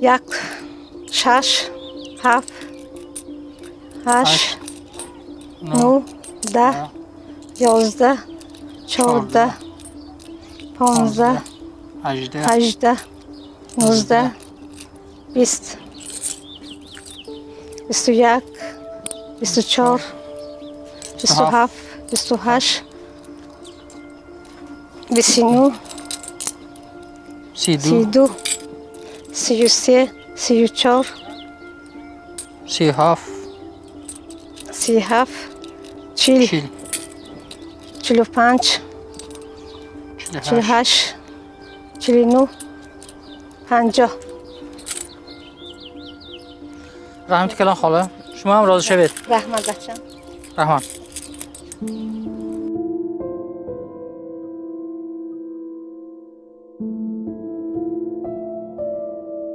Як, шаш, ҳафт, ҳашт, нӯҳ, 10, 11, 14, 15, 18, 18, 19, 20, 21, 24, 27, 28, 29, 32, 32, 33, 34, 37, 37, 40, 40, 45, 48, 48, 49, 50. Раҳмати калон, хола, шумо ҳам розӣ шавед. Раҳмат, бачам. Раҳмат.